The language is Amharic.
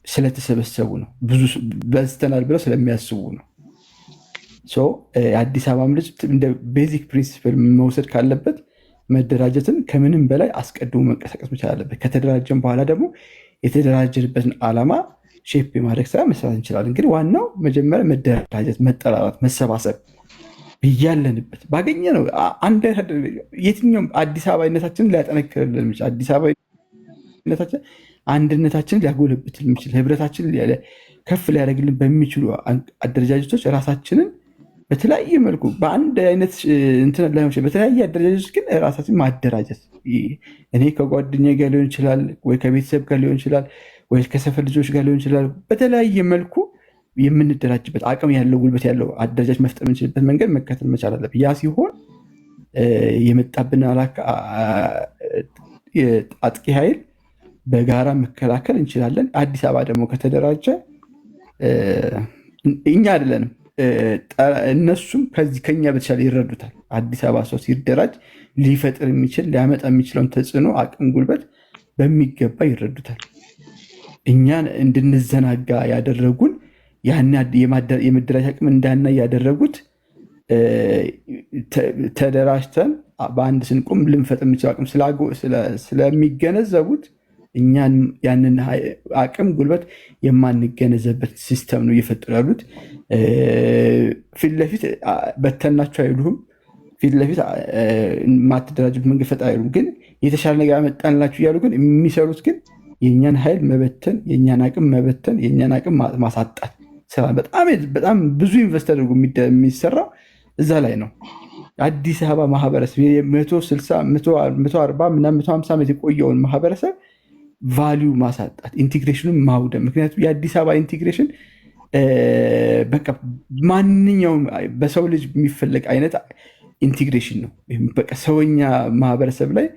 ስለተሰበሰቡ ነው። ብዙ በዝተናል ብለው ስለሚያስቡ ነው። የአዲስ አበባም ልጅ እንደ basic principle መውሰድ ካለበት መደራጀትን ከምንም በላይ አስቀድሞ መንቀሳቀስ መቻል አለበት። ከተደራጀን በኋላ ደግሞ የተደራጀንበትን ዓላማ shape የማድረግ ስራ መስራት እንችላለን። ግን ዋናው መጀመሪያ መደራጀት፣ መጠራራት፣ መሰባሰብ ብያለንበት ባገኘ ነው። አንድ የትኛውም አዲስ አበባዊነታችንን ሊያጠነክርልን የሚችል፣ አዲስ አበባዊነታችን አንድነታችንን ሊያጎለብትልን የሚችል፣ ህብረታችንን ከፍ ሊያደርግልን በሚችሉ አደረጃጀቶች ራሳችንን በተለያየ መልኩ፣ በአንድ አይነት እንትን ላይሆን ይችላል፣ በተለያየ አደረጃጀቶች ግን ራሳችን ማደራጀት፣ እኔ ከጓደኛ ጋር ሊሆን ይችላል፣ ወይ ከቤተሰብ ጋር ሊሆን ይችላል፣ ወይ ከሰፈር ልጆች ጋር ሊሆን ይችላል። በተለያየ መልኩ የምንደራጅበት አቅም ያለው፣ ጉልበት ያለው አደረጃጀት መፍጠር የምንችልበት መንገድ መከተል መቻል አለብን። ያ ሲሆን የመጣብን አጥቂ ኃይል በጋራ መከላከል እንችላለን። አዲስ አበባ ደግሞ ከተደራጀ እኛ አይደለንም፣ እነሱም ከዚህ ከኛ በተሻለ ይረዱታል። አዲስ አበባ ሰው ሲደራጅ ሊፈጥር የሚችል፣ ሊያመጣ የሚችለውን ተጽዕኖ፣ አቅም፣ ጉልበት በሚገባ ይረዱታል። እኛን እንድንዘናጋ ያደረጉን፣ ያን የመደራጀት አቅም እንዳናይ ያደረጉት፣ ተደራጅተን በአንድ ስንቆም ልንፈጥር የምንችለው አቅም ስለሚገነዘቡት እኛን ያንን አቅም ጉልበት የማንገነዘብበት system ነው እየፈጠሩ ያሉት። ፊት ለፊት በተናቸው አይሉህም። ፊት ለፊት የማትደራጅበት መንገድ ፈጠር አይሉም። ግን የተሻለ ነገር ያመጣንላችሁ እያሉ ግን የሚሰሩት ግን የእኛን ኃይል መበተን፣ የእኛን አቅም መበተን፣ የእኛን አቅም ማሳጣት ስራ በጣም በጣም ብዙ invest አድርጎ የሚሰራው እዛ ላይ ነው። አዲስ አበባ ማህበረሰብ 160፣ 140 ምናምን 150 ዓመት የቆየውን ማህበረሰብ value ማሳጣት፣ integration ኑን ማውደም። ምክንያቱም የአዲስ አበባ integration በቃ ማንኛውም በሰው ልጅ የሚፈለግ አይነት integration ነው። በቃ ሰውኛ ማህበረሰብ ላይ